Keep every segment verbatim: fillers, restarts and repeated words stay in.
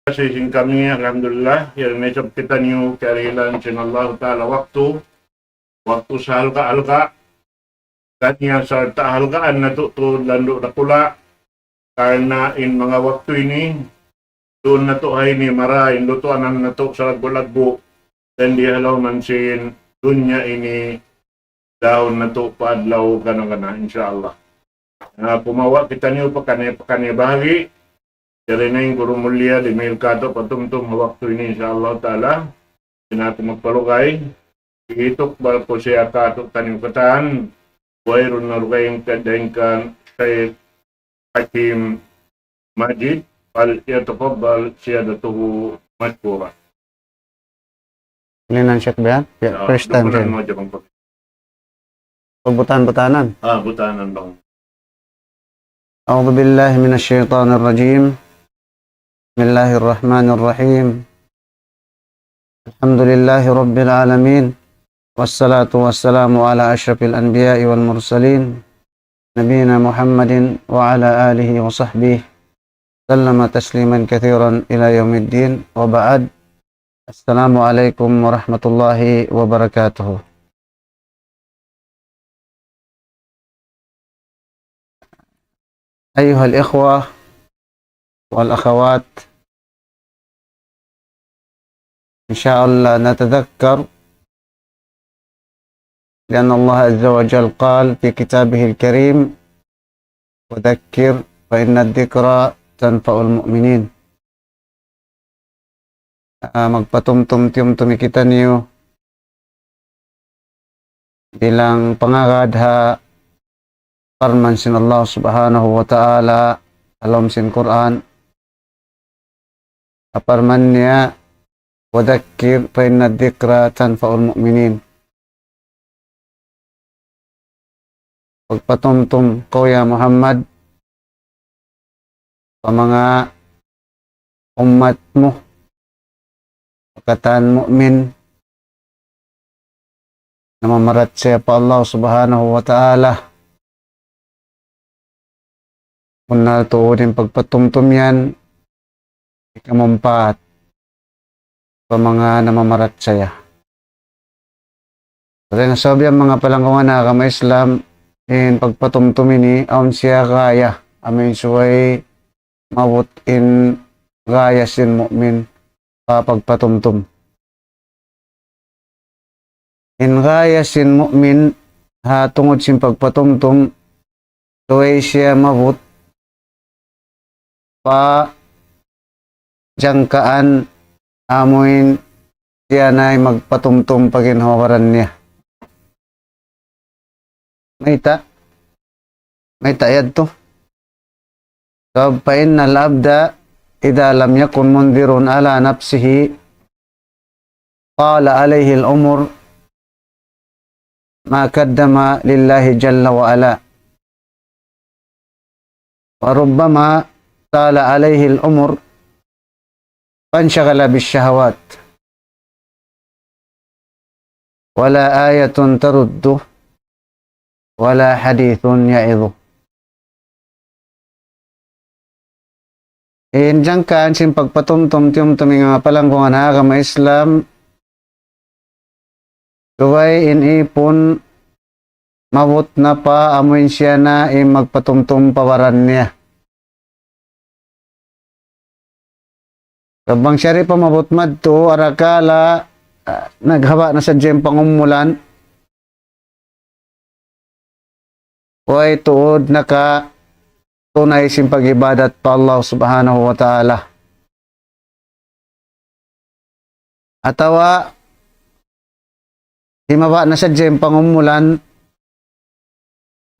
Kasi sin kami, alhamdulillah, yari na isab kitaniyu kiyarihilan sin Allah Ta'ala waktu, waktu sa halga'-halga', kaniya sarta' halgaan natu' tuud landu' dakula', karna' in manga waktu ini, duun natu' ha ini mara, in lutuanan natu' salaggu'-laggu', dayn di ha lawm sin dunya ini, dahun natu' pa adlaw kana-kana, insya Allah. Na, kumawa' kitaniyu pakaniya-pakaniya bahagi'. Jari na in guru mulia, di' mahil katu' patumtum ha waktu ini, insya Allah Ta'ala. Di' na aku magpalugay. Itukbal ku siya katu' taniyu katan. Wayruun na dugaing kadaingkan Shaykh Hakim Majid, فليتفضل سيادته مشكورا. Ini nan Sheikh Bian? Ya, first time, dukunan Sheikh. Mu aja, bang. Pagbutahan-butahanan. Ah, butahanan, bang. أعوذ بالله من الشيطان الرجيم. بسم الله الرحمن الرحيم. الحمد لله رب العالمين. والصلاة والسلام على أشرف الأنبياء والمرسلين. نبينا محمد وعلى آله وصحبه سلم تسليما كثيرا إلى يوم الدين، وبعد. السلام عليكم ورحمة الله وبركاته. أيها الإخوة والأخوات، إن شاء الله نتذكر، لأن الله عز وجل قال في كتابه الكريم: وذكر فإن الذكرى تنفع المؤمنين. Ah, magpatumtum-tumtum kitaniyu bilang pangagad ha parman sin Allah Subhanahu wa Ta'ala ha lawm sin Qur'an. Ha parman niya, وذكر فإن الذكرى تنفع المؤمنين. Pagpatumtum kaw, ya Muhammad, pa manga ummat mu, pa katan mu'min, namamarachaya pa Allah Subhanahu wa Ta'ala. Bunnal tuud in pagpatumtum yan, hikamumpaat pa manga namamarachaya. Dayn ha sabab yan, manga palanggungan ha agama Islam, in pagpatumtum ini, awn siya gaya, amu in subay maabut in gaya sin mu'min pa pagpatumtum. In gaya sin mu'min ha tungud sin pagpatumtum, subay siya maabut pa jangkaan amuin siya na in magpatumtum pa ginhawa-baran niya. Mayta'? Mayta' yadtu? Sabab, فإن العبد إذا لم يكن منذرا على نفسه طال عليه العمر ما قدم لله جل وعلا. وربما طال عليه العمر فانشغل بالشهوات. ولا آية ترده ولا حديث يعظه. In jangkaan sin pagpatumtum-tumtum, manga palanggungan ha agama Islam, subay in ipun maabut na pa amuin siya na in magpatumtum pa baran niya. Bang siya di' pa maabut madtu, arakala', ah, naghaba' na sadja in pangumulan, way tuud nakatunay sin pag-ibadat pa Allah Subhanahu wa Ta'ala. Atawa, himaba' na sadja in pangumulan,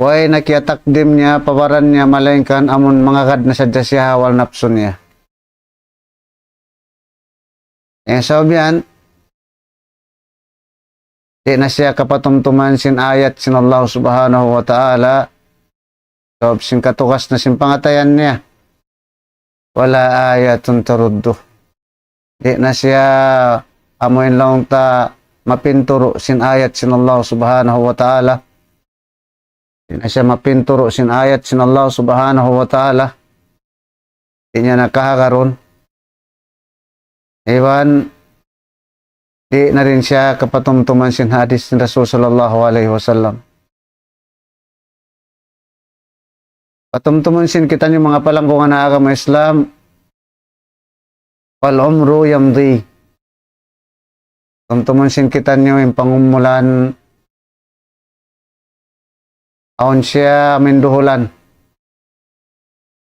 way na kiyatakdim niya pa baran niya, malaingkan amun mangagad na sadja siya ha awal napsu niya. Eh, sabab yan, di' na siya kapatumtuman sin ayat sin Allah Subhanahu wa Ta'ala, sabab sin katugas na sin pangatayan niya. ولا آية ترده. Di' na siya amuin laung ta mapinturu' sin ayat sin Allah Subhanahu wa Ta'ala. Di' na siya mapinturu' sin ayat sin Allah Subhanahu wa Ta'ala. Di' niya na kahagarun. Iban, di' na dayn siya kapatumtuman sin hadith sin Rasul sallallahu alayhi wasallam. Patumtuman sin kitaniyu manga palanggungan ha agama Islam, والعمر يمضي. Tumtumun sin kitaniyu in pangumulan, awn siya minduhulan,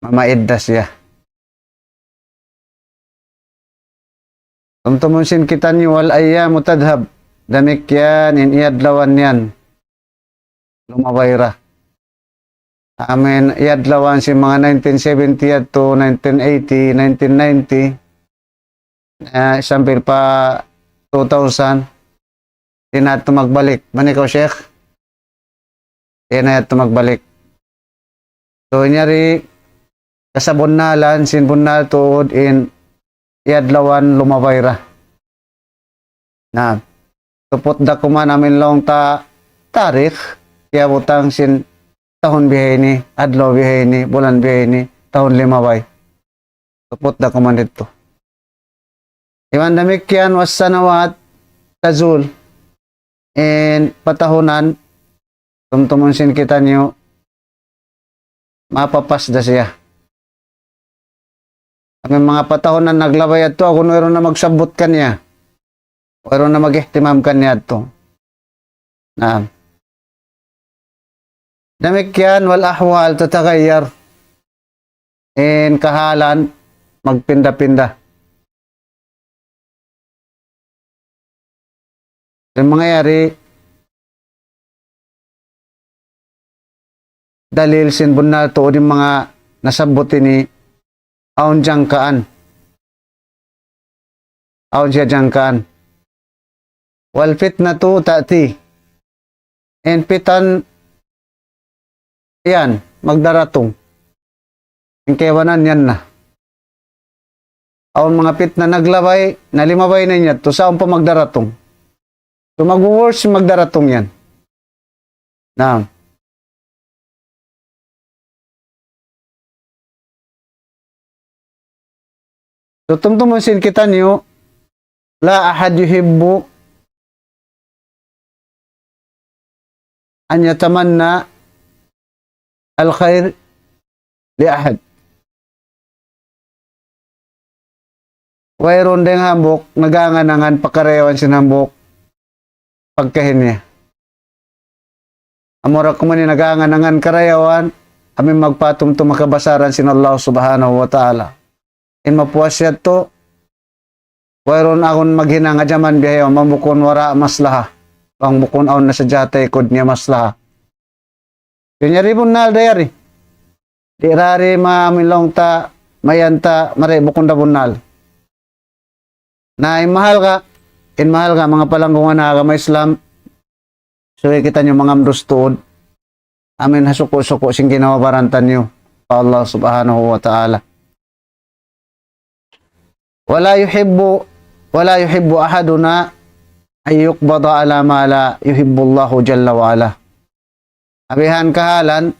mamaid da siya. Tumtumun sin kitaniyu, والأيام تذهب. Damikkiyan in iyadlawan yan, lumabay ra. Amin, iyadlawan sin manga nineteen seventy yadtu, nineteen eighty, nineteen ninety, eh, sampay pa two thousand, di' na yadtu magbalik. Mani kaw, Sheikh? Di' na yadtu magbalik. So, in yari, kasabunnalan, sin bunnal tuud in iyadlawan lumabay ra. Na, tuput da kuman amin laung ta tarikh, kiyabutang sin tahun bihaini, adlaw bihaini, bulan bihaini, tahun limabay. Tuput da kuman didtu. Iban damikkiyan, والسنوات تزول. In patahunan, tumtumun sin kitaniyu, mapapas da siya. Amin manga patahunan naglabay yadtu, agun wayruun na magsabbut kaniya. Wayruun na mag-ihtimam kaniya yadtu. Na. Damikkiyan, والأحوال تتغير. In kahalan, magpinda-pinda. In manga yari, dalil sin bunnal tuud in manga nasabbut ini, awn jangkaan. Awn siya jangkaan. والفتنة تأتي. In pitan yan, magdaratung. In kaibanan yan na. Awn manga pitna naglabay, nalimabay na niya, tu sa awn pa magdaratung. So, mag-worse magdaratung yan. Na. So, tumtumun sin kitaniyu, لا أحد يحب أن يتمنى الخير لأحد. Wayruun dayn hambuuk nag-angan-angan pa karayawan sin hambuuk pagkahi niya. Amura kuman in nag-angan-angan karayawan, amin magpatumtum ha kabasaran sin Allah Subhanahu wa Ta'ala. In mapuas yadtu, wayruun agun maghinang ha jaman bihaun, bang bukun wara' maslaha. Bang bukun awn na sadja ha taykud niya maslaha. Yun yari bunnal da yari. Di' da yari ma-, amin laung ta, mayan ta, mari bukun da bunnal. Na in mahalga', in mahalga' manga palanggungan ha agama Islam, subay kitaniyu mangamdus tuud. Amin ha suku'-suku' sin ginhawa-baran taniyu pa Allah Subhanahu wa Ta'ala. ولا يحب، ولا يحب أحدنا أن يقبض على ما لا يحب الله جل وعلا. Abihan kahalan,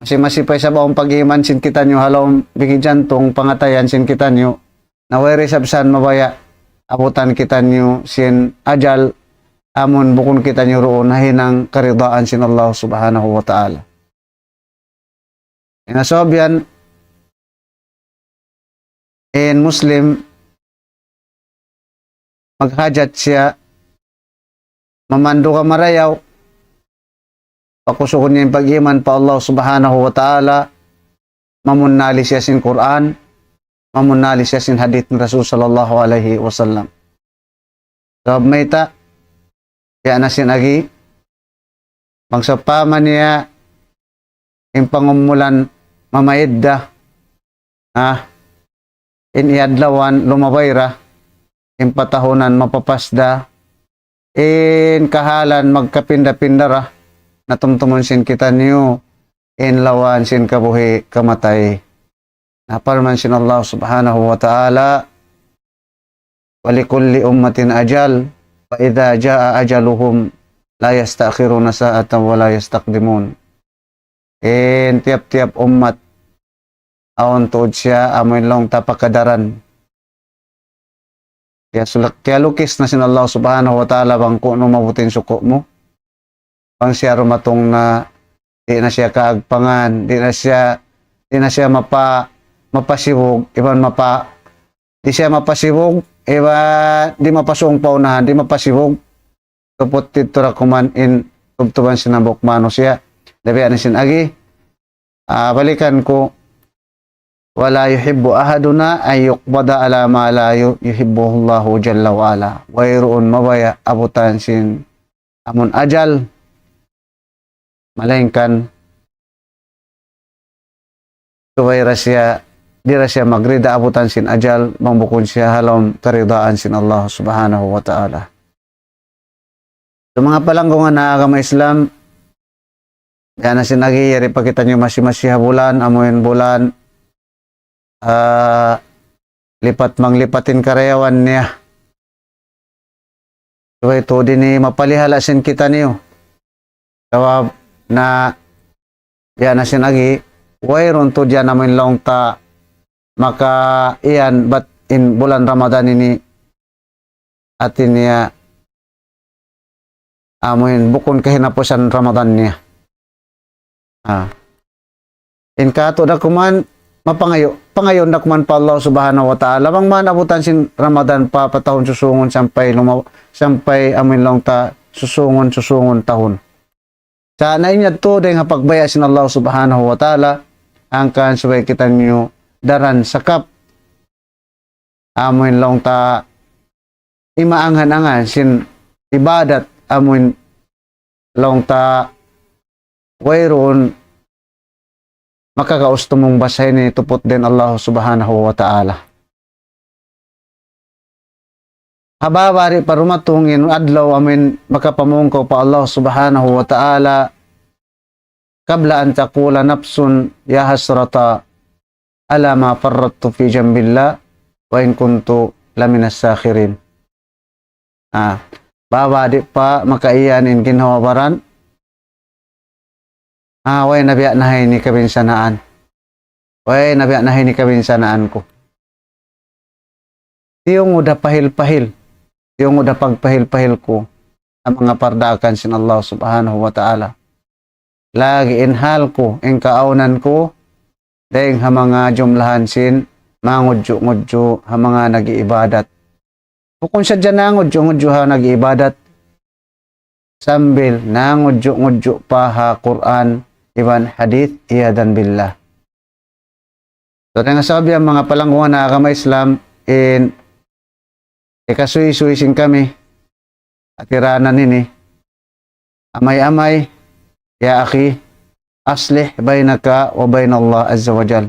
masi-masi pa isab awn pag-iman sin kitaniyu ha lawm bigi jantung pangatayan sin kitaniyu, na way da isab san mabaya' abutan kitaniyu sin ajal, amun bukun kitaniyu duun ha hinang karidaan sin Allah Subhanahu wa Ta'ala. Hangkan sabab yan, in Muslim, maghajat siya, mamandu' ka marayaw, pakusugun niya in pag-iman pa Allah Subhanahu wa Ta'ala, mamunnali siya sin Qur'an, mamunnali siya sin hadith ni Rasul sallallahu alayhi wasallam. Sabab mayta', biya' na sin agi, bang sawpama niya in pangumulan mamaid da, ha, in iyadlawan lumabay ra, in patahunan mapapas da, in kahalan magkapinda-pinda ra, na tumtumun sin kitaniyu, in lawan sin kabuhi' kamatay. Na parman sin Allah Subhanahu wa Ta'ala, ولكل أمة أجل فإذا جاء أجلهم لا يستأخرون ساعة ولا يستقدمون. In tiyap-tiyap ummat, awn tuud siya amuin laung ta pakadaran. Kiyasulak-, kiyalukis na sin Allah Subhanahu wa Ta'ala bang kunu' mabuti in suku' mu. Bang siya dumatung na, di' na siya kaagpangan, di' na siya, di' na siya mapa-, mapasibug, iban mapa-, di' siya mapasibug, iban di' mapasung pa unahan, di' mapasibug. Tuput didtu da kuman in tubtuban sin hambuuk manusiya'. Labi na sin agi. Ah, balikan ku, ولا يحب أحدنا أن يقبض على ما لا يحبه الله جل وعلا. Wayruun mabaya' abutan sin amun ajal, malaingkan subay da siya, di' da siya magrida abutan sin ajal, bang bukun siya ha lawm karidaan sin Allah Subhanahu wa Ta'ala. Sa' manga palanggungan ha agama Islam, biya' na sin agi, yari pa kitaniyu masi-masi ha bulan, amuin bulan, ah, lipat manglipat in karayawan niya. Subay tuud ini mapalihala' sin kitaniyu. Sabab na, biya' na sin agi, wayruun tuud yan amuin laung ta maka iyan bat in bulan Ramadan ini hati niya amuin bukun kahinapusan Ramadan niya. Ah. In katu' da kuman, mapangayu', pangayuun da kuman pa Allah Subhanahu wa Ta'ala. Bang man abutan sin Ramadan pa, pa tahun susungun sampay lumaw, sampay amuin laung ta susungun, susungun tahun. Sa' na in yadtu dayn ha pagbaya' sin Allah Subhanahu wa Ta'ala, hangkan subay kitaniyu daran sakap amuin laung ta imaangan-angan sin ibadat amuin laung ta wayruun makakaustumung basa ini tuput dayn Allah Subhanahu wa Ta'ala. Ha baba di' pa dumatung in adlaw amuin makapamung kaw pa Allah Subhanahu wa Ta'ala, قبل أن تقول نفس يا حسرة على ما فرطت في جنب الله وإن كنت لمن الساخرين. Ah, baba di' pa makaiyan in ginhawa baran. Ah, way na biya' na ha ini kabinsanaan. Way na biya' na ha ini kabinsanaan ku. Tiyungud ha pahil-pahil. Tiyungud ha pagpahil-pahil ku ha manga pardaakan sin Allah Subhanahu wa Ta'ala. Lagi' in hal ku, in kaawnan ku, dayn ha manga jumlahan sin mangudju'-ngudju' ha manga nag-iibadat. Bukun sadja nangudju'-ngudju' ha nag-iibadat, sambil nangudju'-ngudju' pa ha Qur'an iban hadith, iyadan billah. So, dayn ha sabab yan manga palanggungan ha agama Islam, in hikasuysuy sin kami, ha tiranan ini, amay-amay, ya akhi, أصلح بينك وبين الله عز وجل.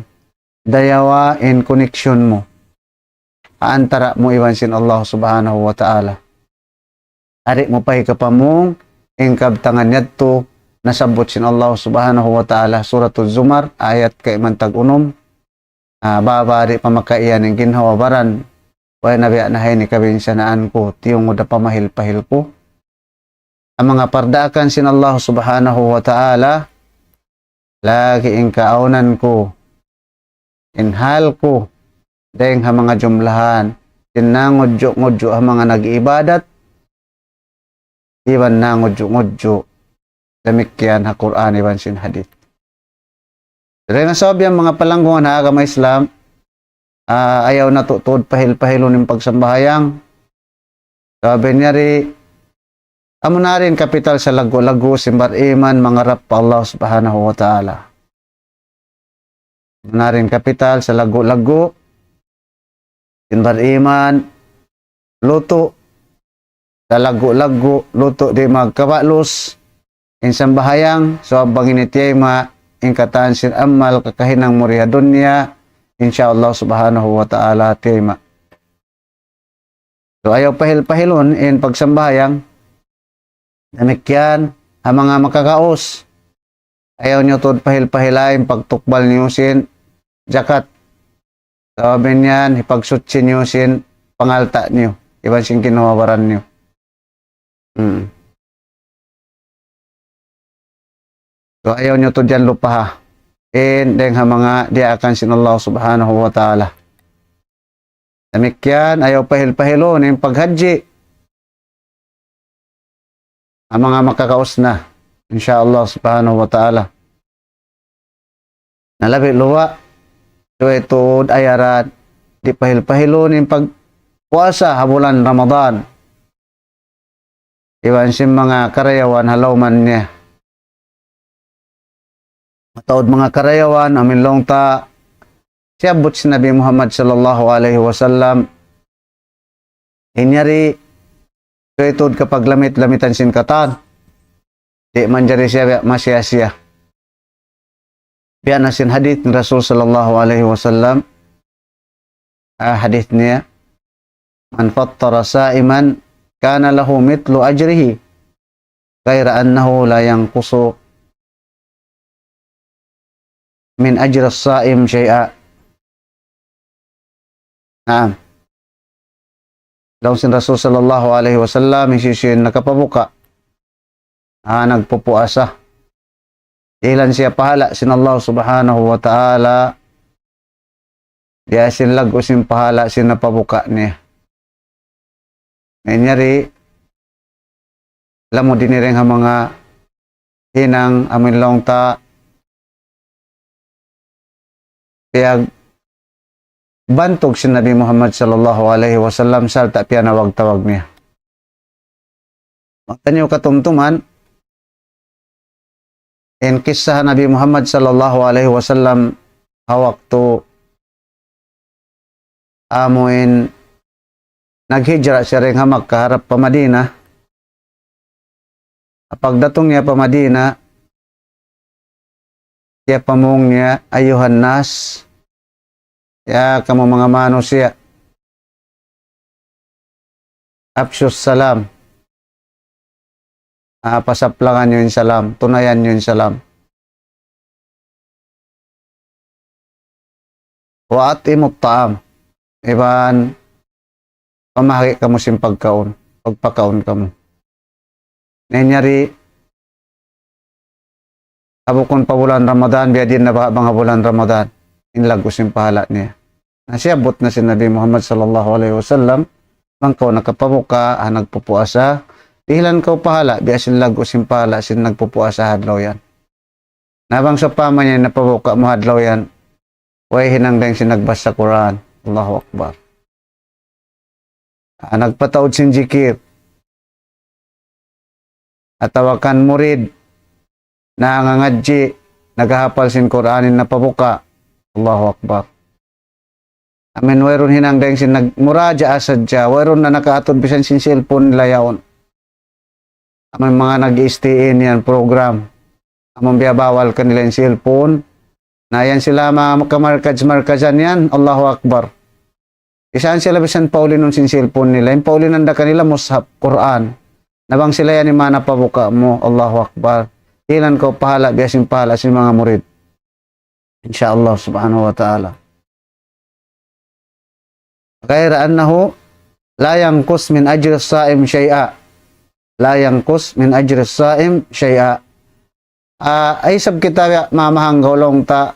Dayawa in connection mu ha antara' mu iban sin Allah Subhanahu wa Ta'ala. Di' mu pa hikapamung in kabtangan yadtu nasabbut sin Allah Subhanahu wa Ta'ala, Suratul Zumar, ayat kaiman tag-unum. Ah, baba di' pa makaiyan in ginhawa baran. Way na biya' na ha ini kabinsanaan ku, tiyungud ha pamahil-pahil ku ha manga pardaakan sin Allah Subhanahu wa Ta'ala, lagi' in kaawnan ku, in hal ku, dayn ha manga jumlahan sin nangudju'-ngudju' ha manga nag-iibadat, iban nangudju'-ngudju' damikkiyan ha Qur'an iban sin hadith. Dayn ha sabab yan manga palanggungan ha agama Islam, ah, ayaw natu' tuud pahil-pahilun in pagsambahayang. Sabab in yari, amuna da in kapital salaggu'-laggu' sin bariman mangarap pa Allah Subhanahu wa Ta'ala. Amuna da in kapital salaggu'-laggu' sin bariman, lutu' salaggu'-laggu', lutu' di' magkabalus in sambahayang, sabab bang ini tiyayma' in katan sin amal kakahinang mu di ha dunya, insya Allah Subhanahu wa Ta'ala tiyayma'. So, ayaw pahil-pahilun in pagsambahayang. Damikkiyan ha manga makakaus. Ayaw niyu tuud pahil-pahila in pagtukbal niyu sin jakat. Sabab in yan, hipagsuchi niyu sin pangalta' niyu, iban sin ginhawa-baran niyu. Hmm. So, ayaw niyu tuud yan lupaha. In, dayn ha manga diyaakan sin Allah Subhanahu wa Ta'ala. Damikkiyan, ayaw pahil-pahilun in paghajji. Amu in manga makakaus na, insya Allah subhanahu wa ta'ala. Na labi luwa', subay tuud ayaran, di' pahil-pahilun in pagpuasa ha bulan Ramadan. Iban sin manga karayawan ha lawm niya. Mataud manga karayawan, amu in laung ta, siyabbut sin Nabi Muhammad sallallahu alayhi wasallam, in yari, subay tuud kapaglamit-lamitan sin katan. Di' manjari siya biya' masiya-siya. Biya' na sin hadith ni Rasul sallallahu alayhi wasallam, ah, hadith niya, من فطر صائما كان له مثل أجره غير أنه لا ينقص من أجر الصائم شيئا. Naam. Laung sin Rasul sallallahu alayhi wasallam, hisiyu-siyu in nakapabuka, ah, nagpupuasa, dihilan siya pahala' sin Allah subhanahu wa ta'ala, biya' sin laggu' sin pahala' sin napabuka niya. Na in yari, lamud ini dayn ha manga hinang amu in laung ta piyagbantug sin Nabi Muhammad sallallahu alayhi wasallam sarta' piyanawag-tawag niya. Mataud niyu katumtuman, in kissa Nabi Muhammad sallallahu alayhi wasallam ha waktu amu in naghijra siya dayn ha Makkah harap pa Madinah. Pagdatung niya pa Madinah, siya pamung niya, أيها الناس, ya kamu manga manusiya', أفشوا السلام. Ah, pasaplangan niyu in salam, tunayan niyu in salam. وأطعموا الطعام. Iban pamahagi' kamu sin pagkaun, pagpakaun kamu. Na in yari, ha bukun pa bulan Ramadan, biya' diin na baha' bang ha bulan Ramadan, in laggu' sin pahala' niya. Na siyabbut na sin Nabi Muhammad sallallahu alayhi wasallam, bang kaw nakapabuka, ah, nagpupuasa, dihilan kaw pahala', biya' sin laggu' sin pahala' sin nagpupuasa ha adlaw yan. Na bang sawpama niya napabuka mu ha adlaw yan, way hinang dayn sin nagbasa Qur'an. Allahu Akbar. Ah, nagpataud sin jikir. Atawa kan murid, nangangadji', naghahapal sin Qur'an in napabuka. Allahu Akbar. Amin, wayruun hinang dayn sin nagmuraja'a sadja, wayruun na nakaatud bisan sin cellphone nila yaun. Amu in manga nag-S T N yan program. Amu in biyabawal kanila in cellphone. Na yan sila ma-, kamarkaz-markazan yan. Allahu Akbar. Bisan sila bisan paulinun sin cellphone nila. In paulinan da kanila mushaf, Qur'an. Na bang sila yan in manga napabuka mu. Allahu Akbar. Dihilan kaw pahala', biya' sin pahala' sin manga murid. Insya Allah subhanahu wa ta'ala. غير أنه لا ينقص من أجر الصائم شيئا. لا ينقص من أجر الصائم شيئا. Ah, ay isab kita ya mamahanggaw laung ta,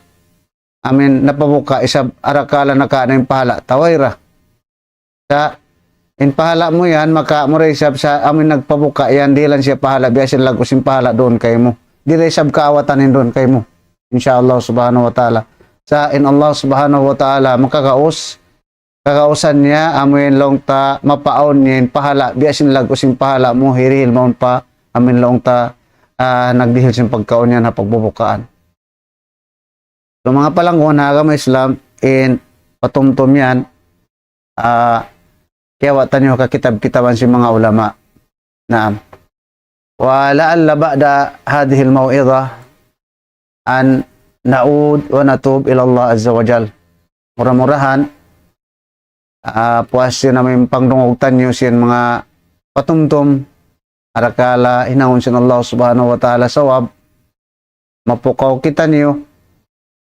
amin, napabuka isab arakala' naka na in pahala' ta, way ra. Sa' in pahala' mu yan, maka mura isab sa' amin nagpabuka yan, dihilan siya pahala', biya' sin laggu' sin pahala' duun kaymu. Di' da isab kaawatan in duun kaymu. Insya Allah subhanahu wa ta'ala. Sa' in Allah subhanahu wa ta'ala, makagaus, kagausan niya, amu in laung ta, mapaawn niya in pahala', biya' sin laggu' sin pahala' mu, hirihil mawn pa, amu in laung ta, ah, nagdihil sin pagkaun yan ha pagbubukaan. So, manga palangguan ha agama Islam, in patumtum yan, ah, kiyawa' taniyu ha kitab-kitaban sin manga ulama. Naam. ولعل بعد هذه الموعظة أن نعود ونتوب إلى الله عز وجل. Mura-murahan, ah, puas sin amu in pangdungug taniyu sin manga patumtum, arakala' hinangun sin Allah subhanahu wa ta'ala sawab, mapukaw kitaniyu,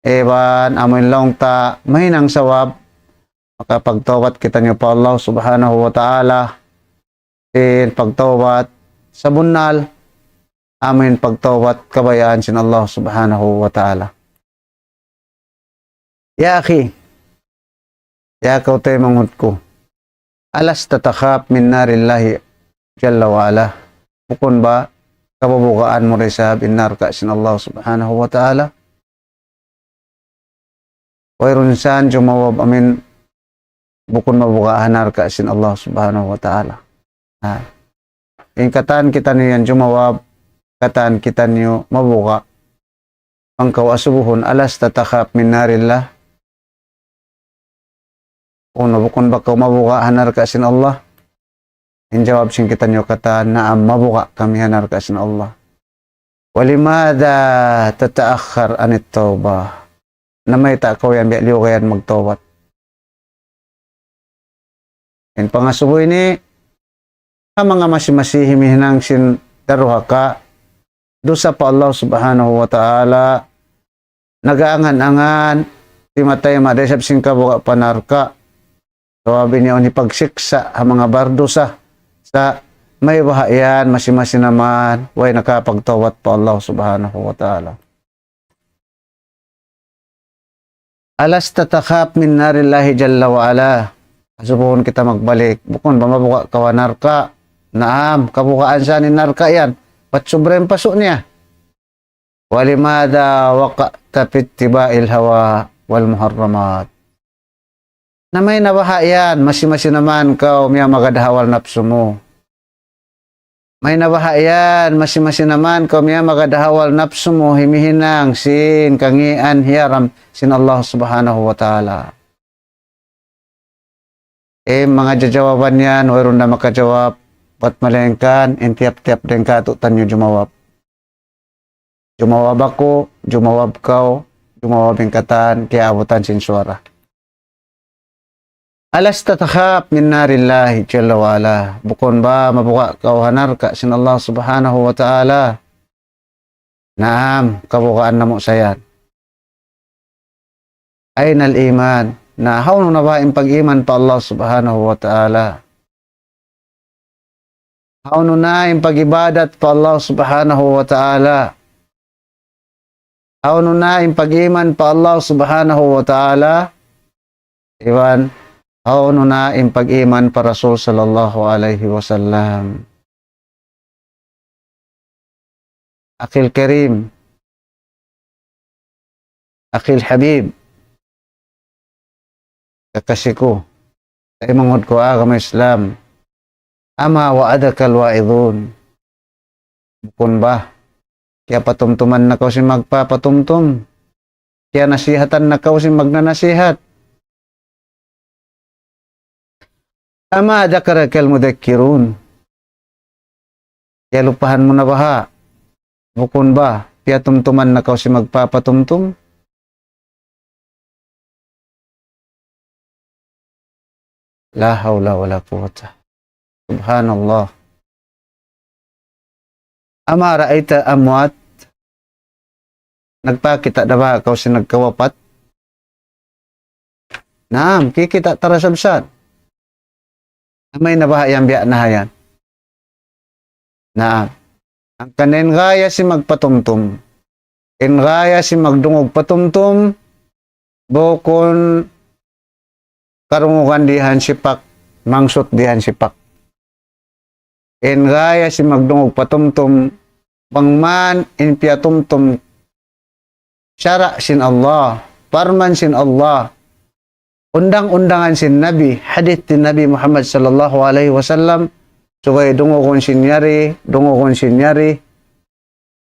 iban amu in laung ta mahinang sawab, makapagtawbat kitaniyu pa Allah subhanahu wa ta'ala, sin pagtawbat sabunnal, amu in pagtawbat kabayaan sin Allah subhanahu wa ta'ala. Ya akhi, Ya kaw taymanghud ku, ألست تخاف من نار الله جل وعلا؟ Bukun ba kabubugaan mu da isab in narka' sin Allah Subhanahu wa Ta'ala? Wayruun san jumawab amin bukun mabuga' ha narka' sin Allah Subhanahu wa Ta'ala. Na, in katan kitaniyu yan jumawab, katan kitaniyu mabuga'. Bang kaw asubuhun, ألست تخاف من نار الله؟ Unu, bukun ba kaw mabuga' ha narka' sin Allah? In jawab sin kitaniyu katan, naam, mabuga' kami ha narka' sin Allah. ولماذا تتأخر عن التوبة؟ Na mayta' kaw yan biya' liyugayan magtawbat? In pangasubu ini, ha manga masi-masi himihinang sin daruhaka, dusa pa Allah Subhanahu wa Ta'ala, nag-aangan-angan, timatay ma da isab sin kabuga' pa narka'. Sabab in yaun hipagsiksa' ha manga bardusa, sa' mayta' baha' yan, masi-masi na man, way nakapagtawbat pa Allah Subhanahu wa Ta'ala. ألست تخاف من نار الله جل وعلا؟ Asubuhun kita magbalik. Bukun ba mabuga' kaw ha narka'? Naam, kabugaan sa in narka' yan. Bat subra in pasu' niya. ولماذا وقعت في اتباع الهوى والمحرمات؟ Na mayta' baha' yan, masi-masi na man kaw miyamagad ha hawal napsu mu. Mayta' baha' yan, masi-masi na man kaw miyamagad ha hawal napsu mu, himihinang sin kangīan hiyaram sin Allah Subhanahu wa Ta'ala. Eh, manga jajawaban yan, wayruun na makajawab, bat malayngkan, in tiyap-tiyap dayn kātu'niyu jumawab. Jumawab aku, jumawab kaw, jumawab in katan, kiyaabutan sin suwara. ألست تخاف من نار الله جل وعلا؟ Bukun ba mabuga' kaw ha narka' sin Allah Subhanahu wa Ta'ala? Naam, kabugaan namu' sa yan. أين الإيمان؟ Na hawnu na ba in pag-iman pa Allah Subhanahu wa Ta'ala? Hawnu na in pag-ibadat pa Allah Subhanahu wa Ta'ala? Hawnu na in pag-iman pa Allah Subhanahu wa Ta'ala? Iban, hawnu na in pag-iman pa Rasul sallallahu alayhi wasallam? أخي الكريم، أخي الحبيب, kakasi ku, taymanghud ku ha agama Islam, أما وعظك الواعظون؟ Bukun ba kiyapatumtuman na kaw sin magpapatumtum? Kiyanasihatan na kaw sin magnanasihat? أما ذكرك المذكرون؟ Kiyalupahan mu na baha'? Bukun ba piyatumtuman na kaw sin magpapatumtum? لا حول ولا قوة. Subhanallah. أما رأيت الأموات؟ Nagpakita' da ba kaw sin nagkawapat? Naam, kikita' ta da isab sa. Amay na baha' yan biya' na ha yan. Naam. Hangkan in gaya sin magpatumtum, in gaya sin magdungug patumtum, bukun karungugan dihan sipak, mangsut dihan sipak. In gaya sin magdungug patumtum, bang man in piyatumtum sara' sin Allah, parman sin Allah, undang-undangan sin Nabi, hadith sin Nabi Muhammad sallallahu alayhi wasallam, subay dungugun sin yari, dungugun sin yari,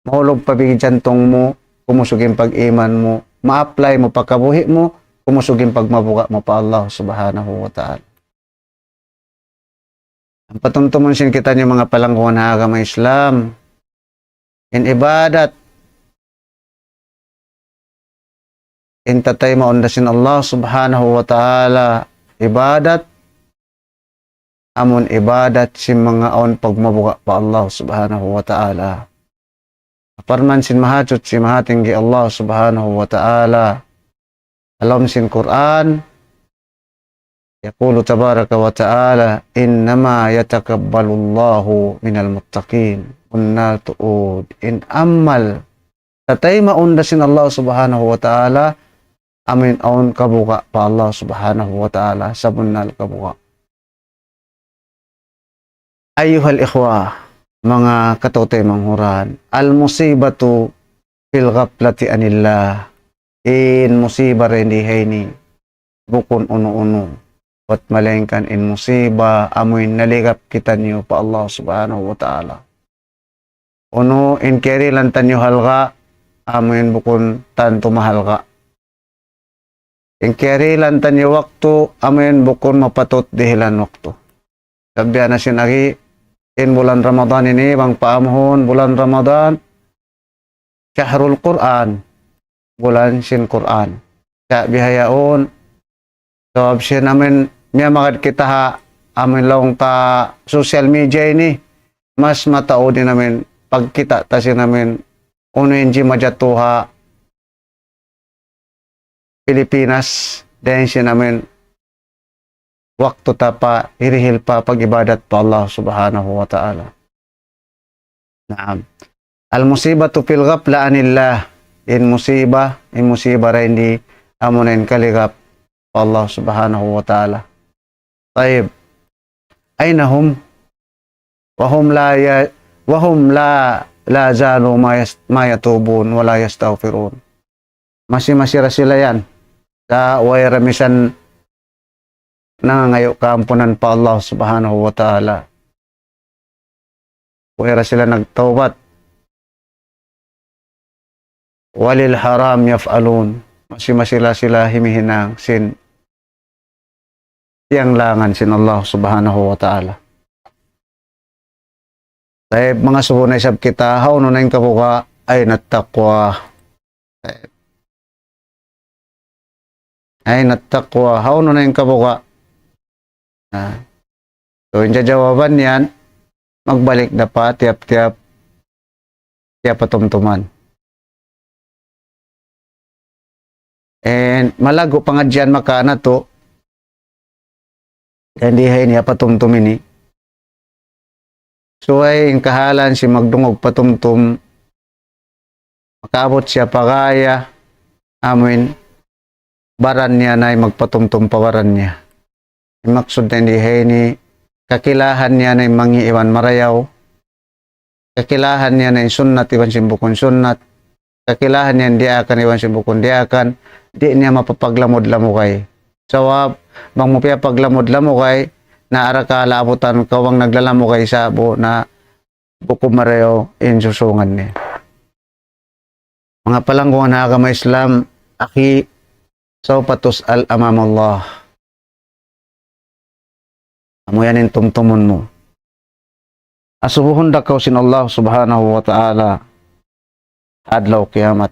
mahulug pa bigi jantung mu, kumusug in pag-iman mu, ma-apply mu pa kabuhi' mu, kumusug in pagmabuga' mu pa Allah Subhanahu wa Ta'ala. Ampa tumtumun sin kitaniyu manga palangguan ha agama Islam, in ibadat, in tataymaun da sin Allah Subhanahu wa Ta'ala ibadat, amun ibadat sin manga awn pagmabuga' pa Allah Subhanahu wa Ta'ala. Parman sin Mahasuchi Mahatinggi Allah Subhanahu wa Ta'ala, ha lawm sin Qur'an, يقول تبارك وتعالى: إنما يتقبل الله من المتقين. Bunnal tuud, in amal tataymaun da sin Allah Subhanahu wa Ta'ala, amuin awn kabuga' pa Allah Subhanahu wa Ta'ala, sabunnal kabuga'. Ayyuhal ikhwa, manga kataymanghuran, al-musibatu fil ghaflati anillah. In musiba dayn di ha ini, bukun unu-unu. Bat malaingkan in musiba, amuin naligap kitaniyu pa Allah Subhanahu wa Ta'ala. Unu in kiyarihilan taniyu halga', amuin bukun tantu mahalga'. In kiyarihilan taniyu waktu, amuin bukun mapatut dihilan waktu. Sabab na sin agi, in bulan Ramadan ini, bang paamuhun, bulan Ramadan, shahrul Qur'an, bulan sin Qur'an. Sa' bihaun, sabab sin amuin miyamagad kita ha, amuin laung ta social media ini, mas mataud in amuin pagkita' ta sin amuin unu in jimajatu ha Pilipinas, dayn sin amuin waktu ta pa hirihil pa pag-ibadat pa Allah Subhanahu wa Ta'ala. Naam. Al-musibatu fil ghafla anillah. In musiba, in musiba dayn di amuna in kaligap pa Allah Subhanahu wa Ta'ala. Tayyib. Aina hum? Wa hum la ya-, wa hum la, la zalu ma yas-, ma yatubun wa la yastaghfirun. Masi-masi ra sila yan. Sa' way ra misan nangangayu' kaampunan pa Allah Subhanahu wa Ta'ala. Way ra sila nagtawbat. Wa lil haram yaf'alun. Masi-masi ra sila himihinang sin tiyanglangan sin Allah Subhanahu wa Ta'ala. Tayyib, manga subu na isab kita, hawnu na in kabuga', aina taqwa. Tayyib. Aina taqwa, hawnu na in kabuga'. Na. So, in jawaban yan, magbalik da pa tiyap-tiyap, tiyap patumtuman. And malaggu' pangadjian makawa' natu', dayn di ha ini ha patumtum ini. Subay in kahalan sin magdungug patumtum, makaabut siya pa gaya, amuin, baran niya na in magpatumtum pa baran niya. In maksud dayn di ha ini, kakilahan niya na in mangi' iban marayaw, kakilahan niya na in sunnat iban sin bukun sunnat, kakilahan niya in diyaakan iban sin bukun diyaakan, di' niya mapapaglamud-lamugay. Sabab, bang mu piyapaglamud-lamugay, na arakala' abutan kaw bang naglalamugay sa'bu na bukun marayaw in susungan niya. Manga palanggungan ha agama Islam, akhi, sawfa tus'al amam Allah. Amu yan in tumtumun mu. Asubuhun da kaw sin Allah Subhanahu wa Ta'ala ha adlaw kiyamat.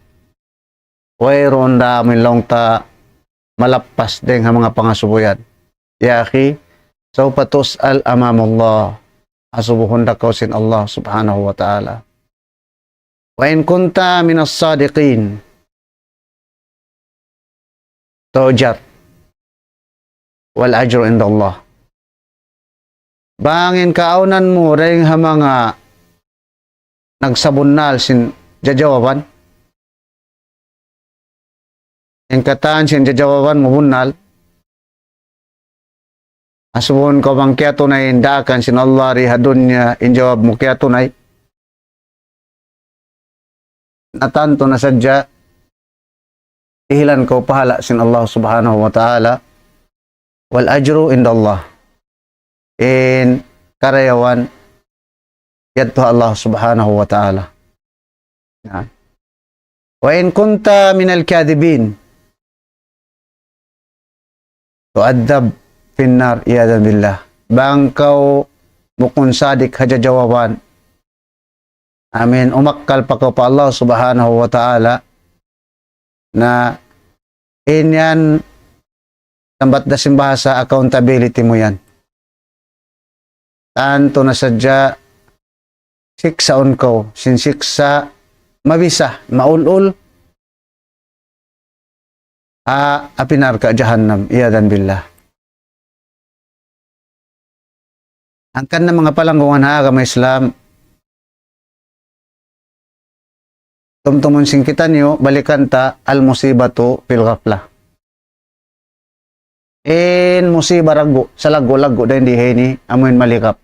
Wayruun da amuin laung ta malappas dayn ha manga pangasubu yan. Ya akhi, sawfa tus'al amam Allah. Asubuhun da kaw sin Allah Subhanahu wa Ta'ala. Wa in kunta minas sadiqin, tu'jar. Wal ajru indallah. Bang in kaawnan mu dayn ha manga nagsabunnal sin jajawaban. In katan sin jajawaban mu bunnal. Asubuhun kaw bang kiyatunay in daakan sin Allah di ha dunya, in jawab mu kiyatunay. Na tantu na sadja, dihilan kaw pahala' sin Allah Subhanahu wa Ta'ala. Wal ajru indallah. In karayawan yadtu ha Allah Subhanahu wa Ta'ala. Na. Wa in kunta minal kadhibin, tu'adhdhab fin nar, iyadan billah. Bang kaw bukun sadik ha jajawaban, amuin umakkal pa kaw pa Allah Subhanahu wa Ta'ala, na in yan, sambat da sin bahasa, accountability mu yan. Tantu na sadja siksaun kaw sin siksa' mabisa, maul-ul, ha api narka' jahannam, iyadan billah. Hangkan na manga palanggungan ha agama Islam, tumtumun sin kitaniyu, balikan ta al-musibatu fil ghaflah. In musiba laggu', salaggu'-laggu' dayn di ha ini, amuin maligap.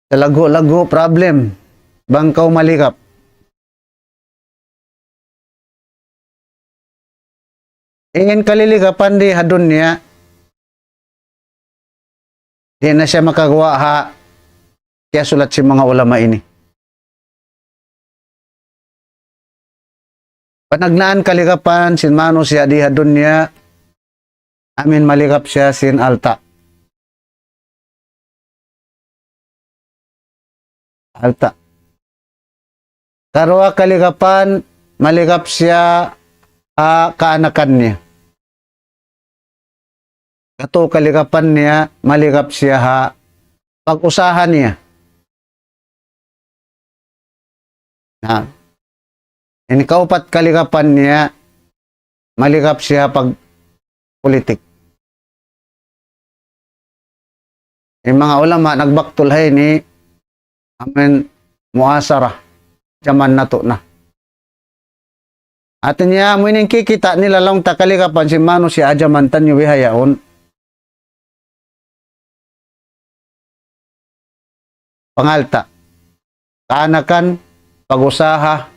Salaggu'-laggu' problem, bang kaw maligap. In kaliligapan di ha dunya, di' na siya makaguwa' ha kiyasulat sin manga ulama ini. Panagnaan kaligapan sin manusiya' di ha dunya, amuin maligap siya sin alta'. Alta'. Karuwa kaligapan, maligap siya ha kaanakan niya. Katu' kaligapan niya, maligap siya ha pag-usaha niya. Na, in kaupat kaligapan niya, maligap siya pag-pulitik. In manga ulama nagbaktul ha ini, amuin muasara, jaman natu' na. Hati niya, amu ini in kikita' nila laung ta kaligapan sin manusiya' ha jaman taniyu bihaun. Pangalta', kaanakan, pag-usaha,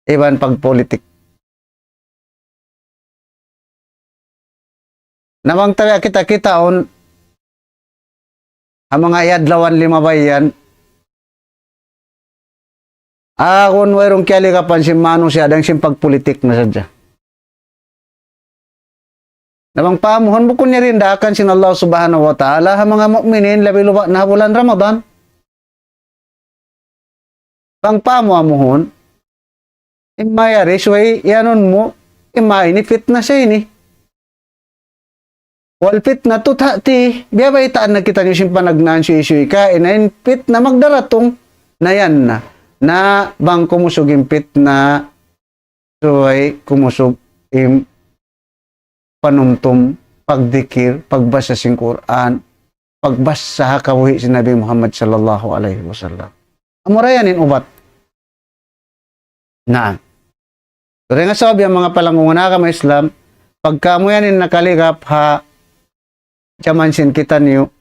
iban pagpulitik. Na bang ta biya' kita-kitaun, ha manga adlaw limabay yan, agun wayruun kiyaligapan sin manusiya' dayn sin pagpulitik na sadja. Na bang paamuhun, bukun yari in daakan sin Allah Subhanahu wa Ta'ala ha manga mu'minin, labi luba' na ha bulan Ramadan. Bang paamu-amuhun, in mayari subay iyanun mu, in ma ini fitna sa ini. والفتنة تأتي, biya' baytaan na kitaniyu sin panagnaan suysuy ka, in, in fitna magdaratung, na yan na. Na bang kumusug in fitna, subay kumusug in panumtum, pagdikir, pagbasa sin Qur'an, pagbasa ha kabuhi' sin Nabi Muhammad sallallahu alayhi wasallam. Amura yan in ubat. Na. Duun nga sabab yan manga palanggungan ha agama Islam, pagka amu yan in nakaligap ha jaman sin kitaniyu,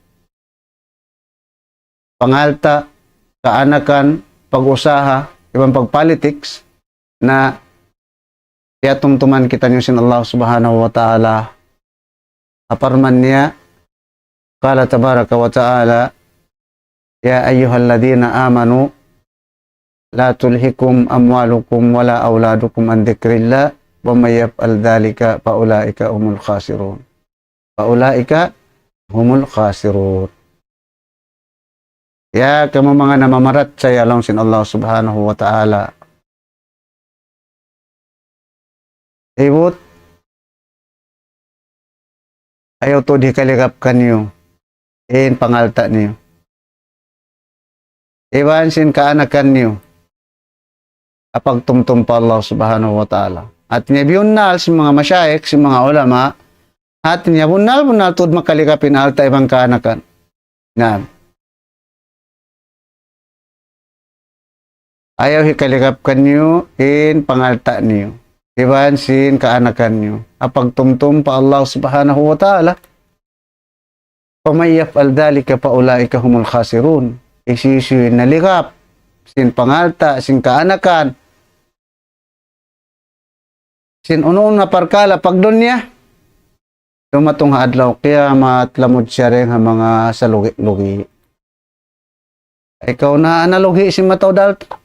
pangalta', kaanakan, pag-usaha, iban pagpolitics, na piyatumtuman kitaniyu sin Allah Subhanahu wa Ta'ala. Ha parman niya, قال تبارك وتعالى: يا أيها الذين آمنوا لا تلهكم أموالكم ولا أولادكم عن ذكر الله ومن يفعل ذلك فأولئك هم الخاسرون. فأولئك هم الخاسرون. Ya kamu manga namamarachaya laung sin Allah Subhanahu wa Ta'ala. Ibut, ayaw tuud hikaligap kaniyu in pangalta' niyu iban sin kaanakan niyu ha pagtumtum pa Allah Subhanahu wa Ta'ala. Hati niya biyunnal sin manga mashayikh, sin manga ulama, hati niya bunnal-bunnal tuud makaligap in alta' iban kaanakan. Na, ayaw hikaligap kaniyu in pangalta' niyu iban sin kaanakan niyu ha pagtumtum pa Allah Subhanahu wa Ta'ala. فمن يفعل ذلك فأولئك هم الخاسرون. Hisiyu-siyu in naligap sin pangalta', sin kaanakan, sin unu-unu na parkala' pagdunya, dumatung ha adlaw kiyamat, lamud siya dayn ha manga salugi'-lugi'. Ikaw na, ana lugi' sin mataud alta'.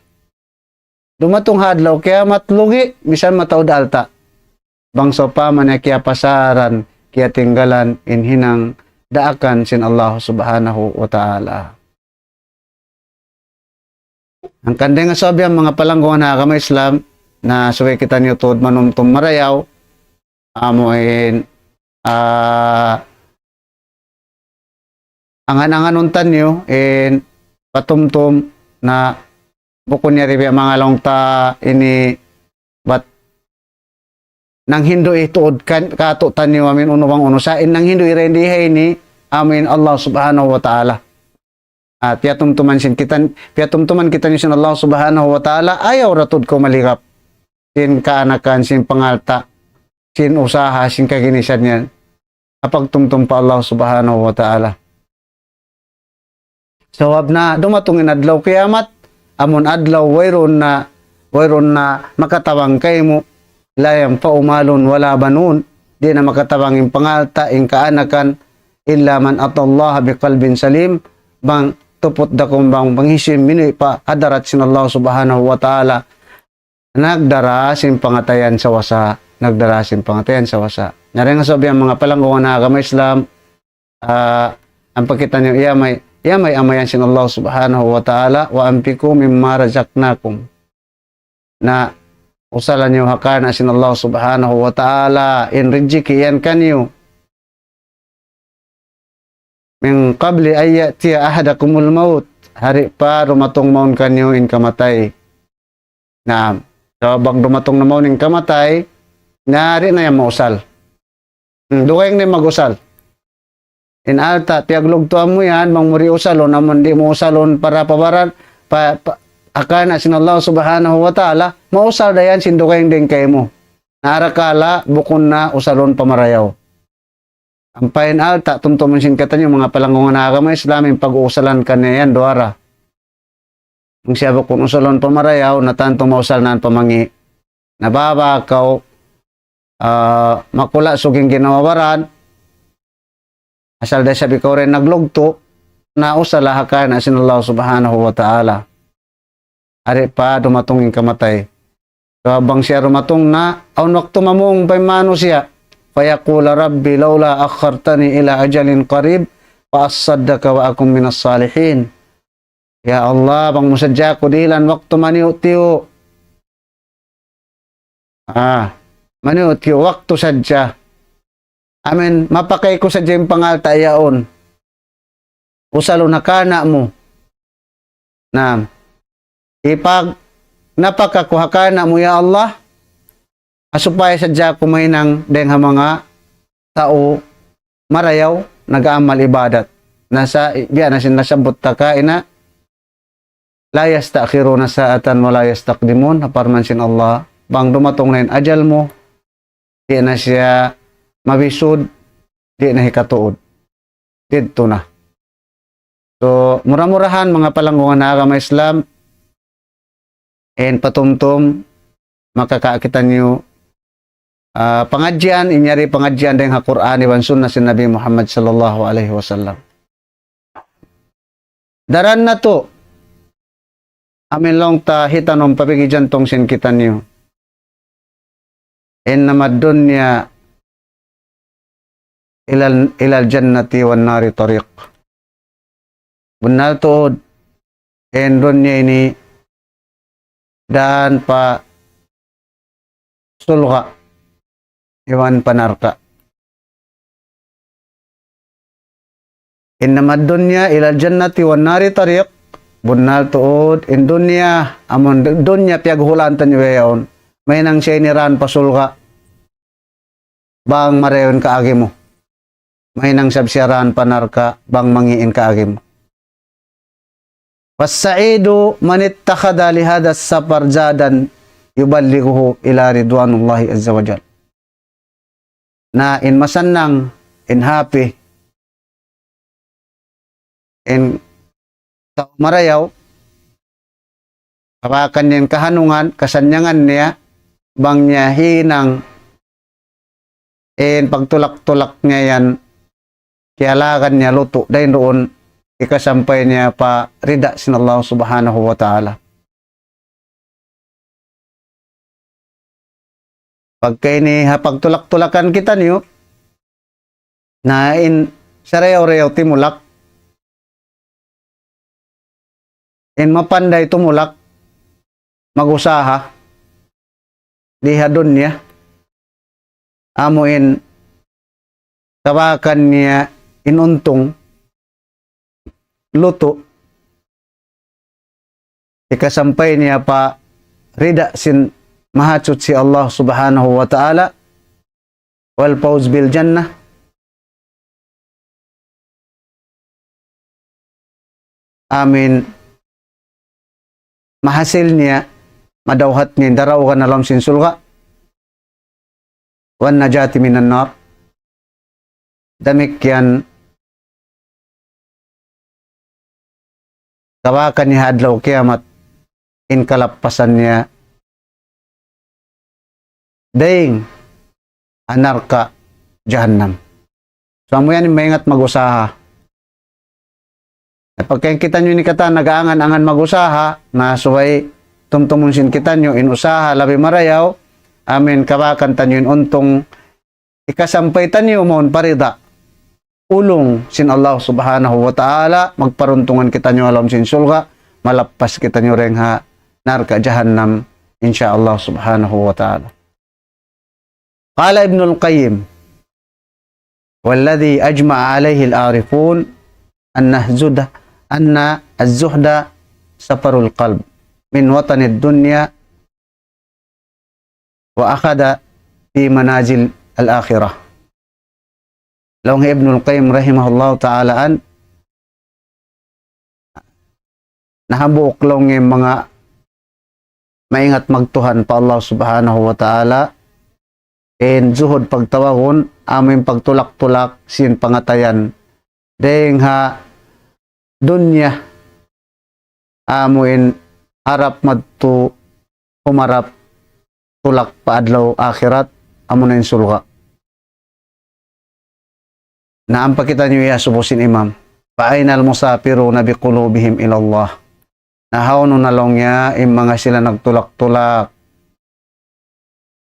Dumatung ha adlaw kiyamat lugi', misan mataud alta'. Bang sawpama niya kiyapasaran, kiyatinggalan, in hinang daakan sin Allah Subhanahu wa Ta'ala. Hangkan dayn ha sabab yan manga palanggungan ha agama Islam, na subay kitaniyu tuud manumtum marayaw, amu in, ah, angan-anganun taniyu in patumtum na bukun yari biya' manga laung ta ini bat nanghindu' tuud kan, katu' taniyu amin unu bang unu sa in nanghindu' dayn di ha ini amin Allah Subhanahu wa Ta'ala. Ah, piyatumtuman sin kita, piyatumtuman kitaniyu sin Allah Subhanahu wa Ta'ala, ayaw ra tuud kaw maligap. sin kaanakan, sin pangalta', sin usaha, sin kaginisan yan. Ha pagtumtum pa Allah Subhanahu wa Ta'ala. Sabab na dumatung in adlaw kiyamat, amun adlaw wayruun na, wayruun na makatabang kaymu, لا ينفع مال ولا بنون, di' na makatabang in pangalta', in kaanakan, إلا من أتى الله بقلب سليم, bang tuput da kaw bang, bang hisiyu in minuwi' pa hadarat sin Allah Subhanahu wa Ta'ala, nagdara sin pangatayan sawasa, nagdara sin pangatayan sawasa. Na dayn ha sabab yan manga palanggungan ha agama Islam, ah, ampa kitaniyu, iya may, iya may amayan sin Allah Subhanahu wa Ta'ala, وأنفقوا مما رزقناكم. Na, usalan niyu ha karna' sin Allah Subhanahu wa Ta'ala, in rijiki yan kaniyu. من قبل أن يأتي أحدكم الموت, ha di' pa dumatung mawn kaniyu in kamatay. Naam. Sabab bang dumatung na mawn in kamatay, na di' na yan mausal. Hmm, dugaing na in mag-usal. In alta', piyaglugtuan mu yan, bang mu di' usalun, amun di' mu usalun para pa baran, pa, pa, ha karna' sin Allah Subhanahu wa Ta'ala, mausal da yan sin dugaing dayn kaymu. Na arakala', bukun na usalun pa marayaw. Ampa in alta', tumtumun sin kitaniyu, manga palanggungan ha agama Islam, in pag-uusalan kaniya yan, duwa ra. Bang siya bukun usalun pa marayaw, na tantu mausal na in pamangi'. Na bang kaw, ah, makula' sug in ginhawa-baran, asal da isab ikaw da in naglugtu', na usala ha karna' sin Allah Subhanahu wa Ta'ala. Ha di' pa dumatung in kamatay. Sabab bang siya dumatung na, awn waktu mamung pa in manusiya'. فيقول رب لولا أخرتني إلى أجل قريب فأصدق وأكن من الصالحين. Ya Allah, bang mu sadja aku dihilan waktu maniyu'-tiyu'. Ah, maniyu'-tiyu' waktu sadja. Amin, mapakay ku sadja in pangalta' yaun. Usalun ha karna' mu. Naam. Ipag-, napaka ku ha karna' mu, ya Allah. Ha supaya sadja aku mahinang dayng ha manga tau marayaw, nag-aamal ibadat. Na sa, biya' na sin nasabbut ta kaina, لا يستأخرون ساعة ولا يستقدمون, ha parman sin Allah, bang dumatung na in ajal mu, di' na siya mabisud, di' na hikatuud. Didtu na. So, mura-murahan, manga palanggungan ha agama Islam, in patumtum, makakakita niyu, ah, pangadjian, in yari pangadjian dayng ha Qur'an iban sunnah sin Nabi Muhammad sallallahu alayhi wasallam. Daran natu', amin laung ta hitanum pa pigi jantung sin kitaniyu. إنما الدنيا إلى، إلى الجنة والنار طريق. Bunnal tuud, in dunya ini dān pa surga' iban pa narka'. إنما الدنيا إلى الجنة والنار طريق. Bunnal tuud, in dunya, amun du-, dunya piyaghuhulan taniyu yaun. Mahinang siya ini dān pa surga', bang marayaw in kaagi mu. Mahinang isab siya dān pa narka', bang mangi' in kaagi mu. والسعيد من اتخذ لهذا السفر زادا يبلغه إلى رضوان الله عز وجل. Na in masannang, in happy, in tau marayaw, kabakan niya in kahanungan, kasannyangan niya, bang niya hinang in pagtulak-tulak niya yan, kiyalagan niya lutu', dayn duun, hikasampay niya pa rida sin Allah Subhanahu wa Ta'ala. Pagka ini ha pagtulak-tulakan kitaniyu, na in sarayaw-rayaw timulak, in mapanday tumulak, mag-usaha, di ha dunya, amu in kabakan niya in untung, lutu', hikasampay niya pa rida sin Mahasuchi Allah Subhanahu wa Ta'ala, والفوز بالجنة. Amin. Mahasil niya, madawhat niya in daraugan ha lawm sin surga'. والنجاة من النار. Damikkiyan kabakan niya ha adlaw kiyamat in kalappasan niya dayn ha narka' jahannam. So, amu yan in maingat mag-usaha. Na pagka in kitaniyu ini katan nag-aangan-angan mag-usaha, na subay tumtumun sin kitaniyu in usaha labi marayaw, amu in kabakan taniyu in untung hikasampay taniyu mawn pa rida, ulung sin Allah Subhanahu wa Ta'ala, magparuntungan kitaniyu ha lawm sin surga', malappas kitaniyu dayn ha narka' jahannam, insya Allah Subhanahu wa Ta'ala. قال ابن القيم: والذي أجمع عليه العارفون أن الزهد، أن الزهد سفر القلب من وطن الدنيا وأخذ في منازل الآخرة. Laung Ibnul Qayyim rahimahullahu ta'ala an, na hambuuk laung in manga maingat magtuhan pa Allah Subhanahu wa Ta'ala, in zuhud pagtawagun, amu in pagtulak-tulak sin pangatayan dayn ha dunya, amu in harap madtu humarap tulak pa adlaw akhirat, amu na in surga'. Na ampa kitaniyu iyasubu sin imam, فأين المسافرون بقلوبهم إلى الله؟ Na hawnu na laung niya in manga sila nagtulak-tulak,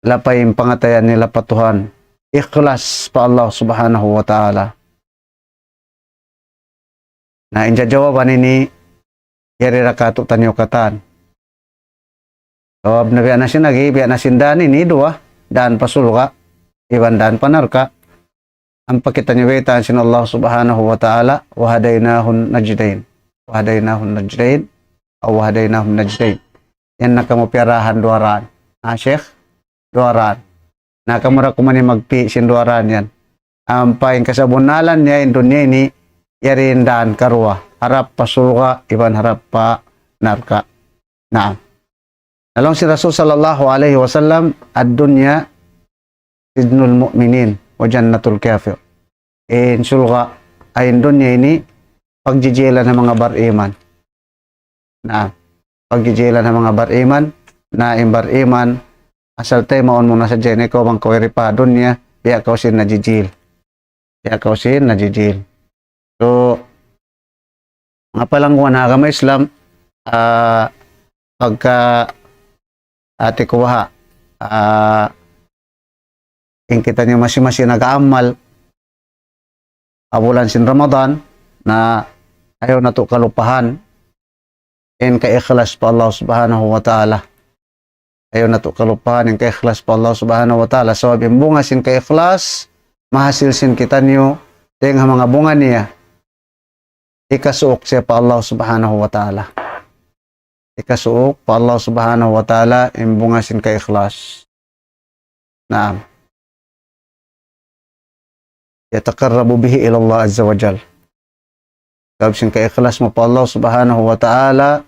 lapay in pangatayan nila pa Tuhan, ikhlas pa Allah Subhanahu wa Ta'ala. Na in jawaban ini, yari ra katu' taniyu katan. Sabab na biya' na sin agi, biya' na sin dan ini duwa, dan pa surga', iban dan pa narka'. Ampa kitaniyu baytaan sin Allah Subhanahu wa Ta'ala, وهديناه النجدين. وهديناه النجدين. Aw وهديناه النجدين. Yan na kamu piyarahan duwa ran. Ha, Sheikh? Duwa ran. Na kamu ra kuman in magpi' sin duwa ran yan. Ampa in kasabunnalan niya in dunya ini, yari in dan karuwa. Harap pa surga', iban harap pa narka'. Naam. Na laung sin Rasul sallallahu alayhi wasallam, الدنيا سجن المؤمن وجنة الكافر. In surga', ay in dunya ini, pagjijilan ha manga bariman. Na, pagjijilan ha manga bariman, na in bariman, asal taymaun mu na sadja ini, ikaw bang kaw yari pa dunya, biya' kaw sin najijil. Biya' kaw sin najijil. So, manga palangguan ha agama Islam, ah, pagka ati kubaha, ah, in kitaniyu masi-masi nag-aamal, ha bulan sin Ramadan, na ayaw natu' kalupahan in kaikhlas pa Allah Subhanahu wa Ta'ala. Ayaw natu' kalupahan in kaikhlas pa Allah Subhanahu wa Ta'ala. Sabab in bunga sin kaikhlas, mahasil sin kitaniyu, dayn ha manga bunga niya, hikasuuk siya pa Allah Subhanahu wa Ta'ala. Hikasuuk pa Allah Subhanahu wa Ta'ala in bunga sin kaikhlas. Naam. يتقرب به إلى الله عز وجل. Sabab sin kaikhlas mu pa Allah Subhanahu wa Ta'ala,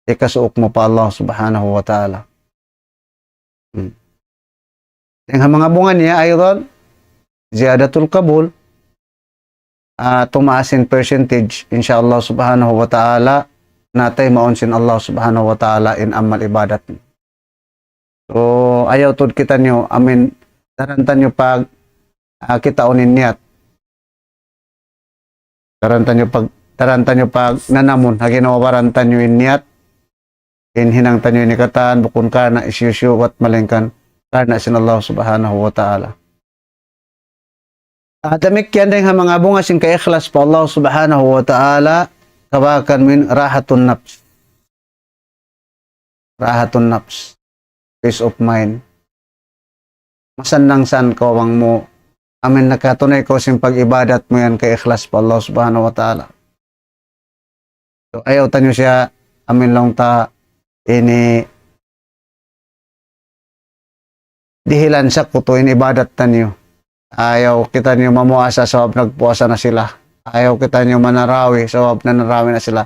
hikasuuk mu pa Allah Subhanahu wa Ta'ala. Hmm. Dayn ha manga bunga niya, aydan, ziyadatul qabul, ah, tumaas in percentage, insya Allah Subhanahu wa Ta'ala, na taymaun sin Allah Subhanahu wa Ta'ala in amal ibadat. So, ayaw tuud kitaniyu, amin, daran taniyu pag, ah, kitaun in niyat. Daran taniyu pag, daran taniyu pag nanamun, ha ginhawa-baran taniyu in niyat, in hinang taniyu ini katan, bukun karna' hisiyu-siyu, bat malaingkan karna' sin Allah Subhanahu wa Ta'ala. Ah, damikkiyan dayn ha manga bunga sin kaikhlas pa Allah Subhanahu wa Ta'ala, kabakan mu in rahatun nafs. Rahatun nafs. Peace of mind. Masannang-sannang kaw bang mu, amin nakatunay kaw sin pag-ibadat mu yan kaikhlas pa Allah Subhanahu wa Ta'ala. So, ayaw taniyu siya, amin laung ta, ini dihilan sakutu in ibadat taniyu. Ayaw kitaniyu mamuasa sabab nagpuasa na sila. Ayaw kitaniyu manarawi sabab nanarawi na sila.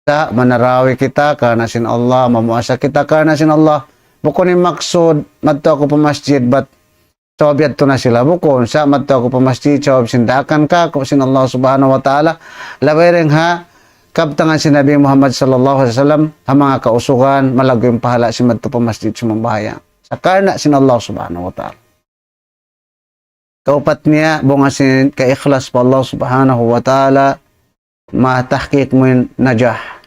Sa' manarawi kita karna' sin Allah, mamuasa kita karna' sin Allah. Bukun in maksud, madtu aku pa masjid, bat sabab yadtu na sila. Bukun, sa' madtu aku pa masjid, sabab sin daakan kāku' sin Allah Subhanahu wa Ta'ala. Labay dayn ha kabtangan sin Nabi Muhammad sallallahu alayhi wasallam, ha manga kausugan, malaggu' in pahala' sin madtu pa masjid sumambahayang. Sa' karna' sin Allah Subhanahu wa Ta'ala. Kaupat niya, bunga sin kaikhlas pa Allah Subhanahu wa Ta'ala, matahkik mu in najah.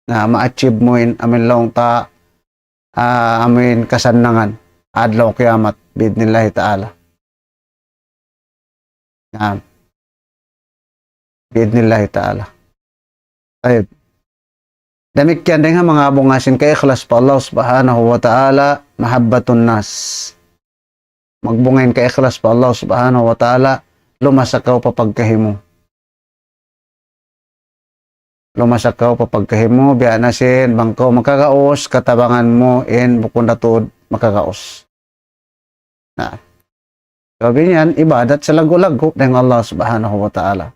Na, ma-achieve mu in amin laung ta, ah, amin kasannangan. Adlaw kiyamat, bi'idhnillahi ta'ala. Na, bi'idhnillahi ta'ala. Tayyib. Damikkiyan dayn ha manga bunga sin kaikhlas pa Allah Subhanahu wa Ta'ala, mahabbatun nas. Magbunga in kaikhlas pa Allah Subhanahu wa Ta'ala, lumasa kaw pa pagkahi mu. Lumasa kaw pa pagkahi mu, biya' na sin, bang kaw makagaus, katabangan mu, in bukun da tuud makagaus. Na. Sabab niyan, ibadat salaggu'-laggu' dayn Allah Subhanahu wa Ta'ala.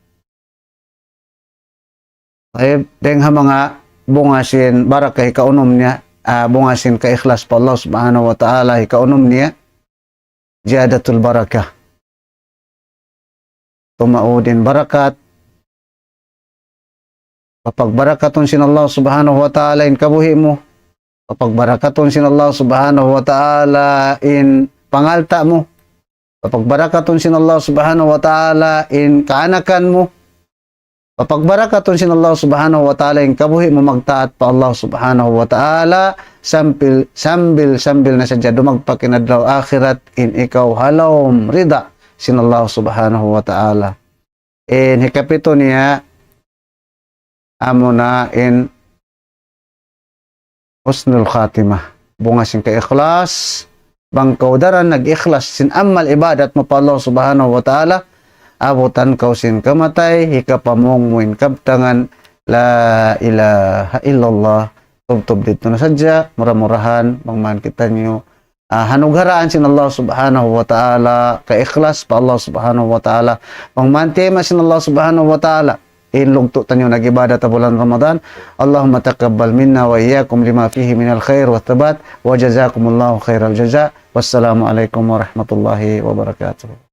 Tayyib, dayn ha manga bunga sin barakah hikaunum niya, ah, bunga sin kaikhlas pa Allah Subhanahu wa Ta'ala hikaunum niya, ziyadatul barakah. Tumaud in barakat, papagbarakatun sin Allah Subhanahu wa Ta'ala in kabuhi' mu, papagbarakatun sin Allah Subhanahu wa Ta'ala in pangalta' mu, papagbarakatun sin Allah Subhanahu wa Ta'ala in kaanakan mu, papagbarakatun sin Allah Subhanahu wa Ta'ala in kabuhi' mu magtaat pa Allah Subhanahu wa Ta'ala, sambil, sambil, sambil na sadja dumagpak in adlaw akhirat in ikaw ha lawm rida sin Allah Subhanahu wa Ta'ala. In hikapitu niya, amuna in husnul khatimah. Bunga sin kaikhlas, bang kaw daran nag-ikhlas sin amal ibadat mu pa Allah Subhanahu wa Ta'ala, abutan kaw sin kamatay, hikapamung mu in kabtangan, la ilaha illallah, tubtub didtu na sadja, mura-murahan, bang man kitaniyu, ah, hanugharaan sin Allah Subhanahu wa Ta'ala, kaikhlas pa Allah Subhanahu wa Ta'ala, bang man tiyayma' sin Allah Subhanahu wa Ta'ala, in lugtu' taniyu nag-ibadat ha bulan Ramadan. اللهم تقبل منا وإياكم لما فيه من الخير والثبات، وجزاكم الله خير الجزاء. والسلام عليكم ورحمة الله وبركاته.